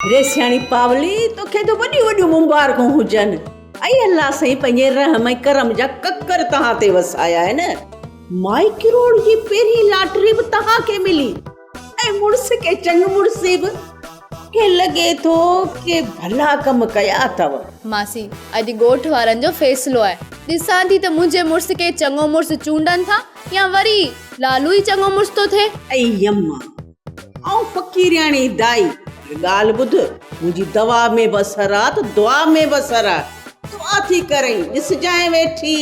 ريسياڻي پاولي توکي ته وڏيون وڏيون مبارڪون هجن. اي الله سائين پنهنجي رحم ۽ ڪرم جا ڪڪر توهان تي وسايا آهن. مائي ڪروڙ جي پهرين لاٽري به توهان کي ملي ۽ مڙس کي چڱ مڙسي به. مونکي لڳي ٿو ڪي ڀلا ڪم ڪيا اٿو. ماسي اڄ ڳوٺ وارن جو فيصلو آهي. ڏسان ٿي ته منهنجي مڙس کي چڱو مڙس چونڊن ٿا يا وري لالو ئي چڱو مڙس ٿو ٿئي. اي يما آئون فقيرياڻي دائي، پر ڳالهه ٻڌ، منهنجي دوا ۾ به اثر آ ته دعا ۾ به اثر آ. دعا ٿي ڪرئين، ڏسجانء ويٺي،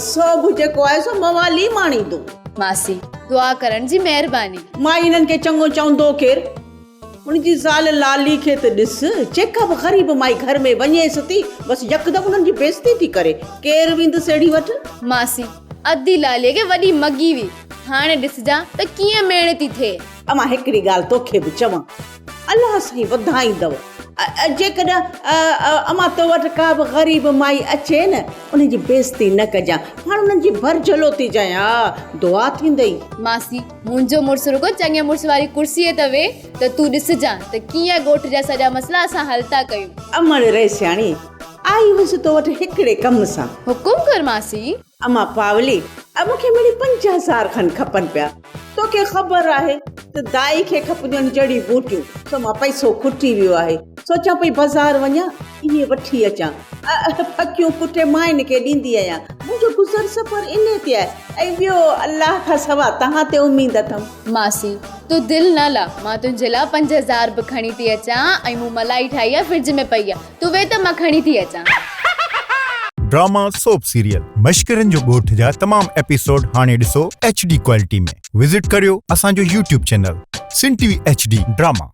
سوڀ جيڪو آهي سو موالي ماڻيندو. ماسي، دعا ڪرڻ جي مهرباني. مائي هنن کي چڱو چوندو ڪير؟ هن جي زال لالي کي ته ڏس، جيڪا به غريب مائي گهر ۾ وڃيس ٿي، بس يڪدم انهن جي بيعزتي ٿي ڪري. ڪير ويندس اهڙي وٽ؟ ماسي، ادي لالي کي وڏي مڳي هئي. هاڻي ڏسجان ته ڪيئن ميڻ ٿي ٿئي. امان هڪڙي ڳالهه توکي به چوان، الله سائين وڌائيندو. جيڪڏهن امان تو وٽ ڪا به غريب مائي اچي نه، ان جي بيعزتي نه ڪجان، پاڻ انهن جي ڀرجهلو ٿيجانء، ها دعا ٿيندئي. ماسي، منهنجو مڙس رڳو چڱي مڙس واري ڪرسيء تي ويهي ته تون ڏسجان ته ڪيئن ڳوٺ جا سڄا مسئلا اسان حل ٿا ڪيون. امڙ رئيسياڻي، آئي هيس تو وٽ هڪڙي ڪم سان. حڪم ڪر ماسي. امان پاولي، مون کي مڙئي 5000 کن کپن پيا. توکي خبر آهي ته دائي کي کپنديون آهن جڙي ٻوٽيون، سو مان پئسو کٽي ويو آهي. سوچيان پئي بازار وڃان، اهي وٺي اچان. ڦڪيون ڪٽي ماين کي ڏيندي آهيان. منهنجو گذر سفر انهي تي آهي ۽ ٻيو الله کان سوا توهان تي اميد اٿم. ماسي، تون دل نه لا، مان تنهنجي لاء 5000 به کڻي ٿي اچان ۽ مون ملائي ٺاهي آهي فرج ۾ پئي آهي. تون ويهه ته مان کڻي ٿي اچان. ڊراما سوپ سيريل مشڪرن جو ڳوٺ جا تمام ايپيسوڊ هاڻي ڏسو ايڇ ڊي ڪوالٽي ۾ وزٽ ڪريو اسان جو YouTube channel Sindh T V H D drama.